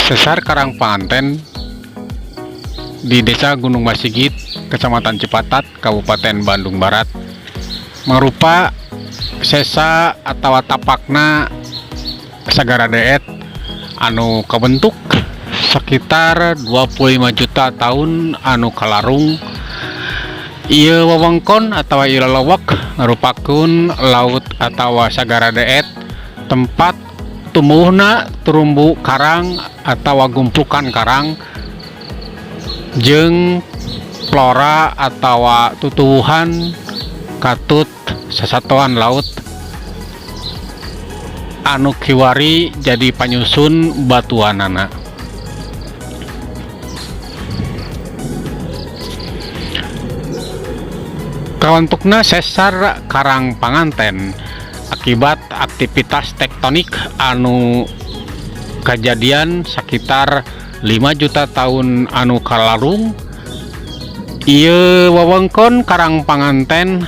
Sesar Karang Panganten di Desa Gunung Masigit, Kecamatan Cipatat, Kabupaten Bandung Barat, mangrupa sesa atau tapakna Sagara Deet anu kabentuk sekitar 25 juta tahun anu kalarung. Ieu wewengkon atau ieu lelewek ngarupakeun laut atau Sagara Deet tempat tumbuhna terumbu karang atau gumplukan karang jeung flora atau tutuwuhan katut sasatoan laut anu kiwari jadi panyusun batuanana. Kawentukna Sesar Karang Panganten akibat aktivitas tektonik anu kajadian sekitar 5 juta tahun anu kalarung. Ieu wewengkon Karang Panganten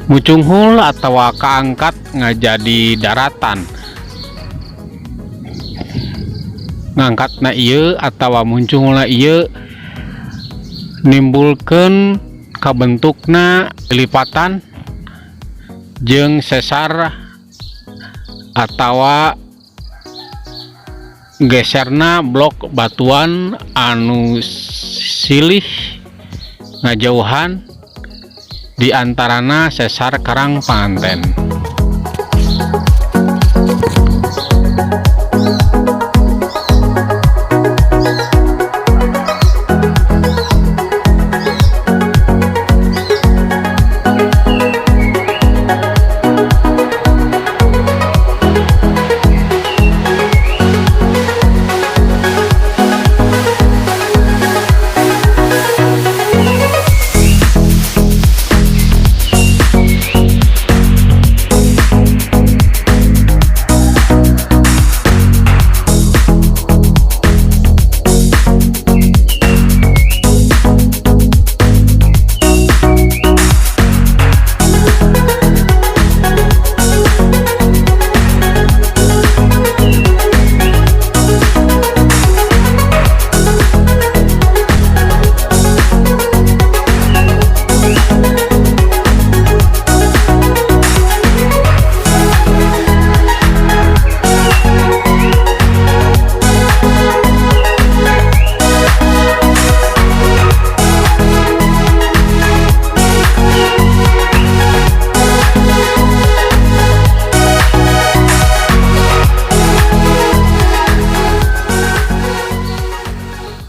mucunghul atau kaangkat ngajadi daratan. Ngangkatna ieu atawa muncunghulna ieu nimbulkeun kabentukna lipatan jeung sesar atawa geserna blok batuan anu silih ngajauhan di antarana Sesar Karang Panganten.